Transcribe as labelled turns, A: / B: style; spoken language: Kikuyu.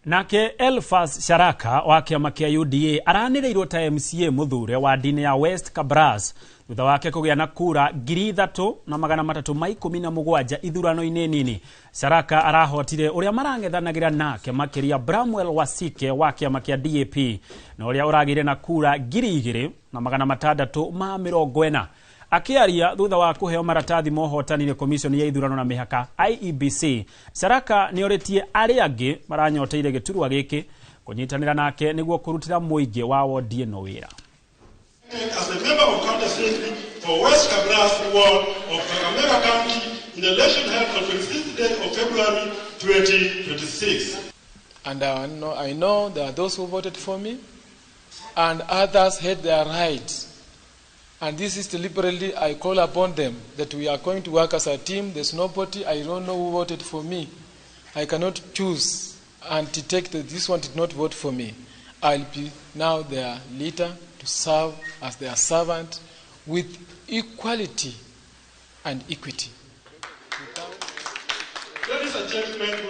A: Nake Elfas Sharaka wa kĩama kĩa UDA aranĩrĩirwo ta MCA mũthure wa ndini ya West Kabras thutha wake kũgĩa na kura 3317 ithurano-inĩ nini. Sharaka arahotire ũrĩa marang'ethanagĩra nake makĩria Bramwell Wasike wa kĩama kĩa DAP na ũrĩa ũragĩire na kura 2640. Akĩaria thutha wa kũheo maratathi ma ũhotani nĩ komiconi ya ithurano na mĩhaka IEBC, Sharaka nĩ orĩtie arĩa angĩ maranyoteire gĩturwa gĩkĩ kũnyitanĩra nake nĩguo kũrutĩra mũingĩ wa wondi ĩno wĩra.
B: As a member of County Assembly for West Kabras Ward of Kakamega County in the election held on 26th day of February 2026.
C: And I know there are those who voted for me, and others had their rights. And this is deliberately, I call upon them that we are going to work as a team. There's nobody, I don't know who voted for me. I cannot choose and detect that this one did not vote for me. I'll be now their leader to serve as their servant with equality and equity.
B: Ladies and gentlemen,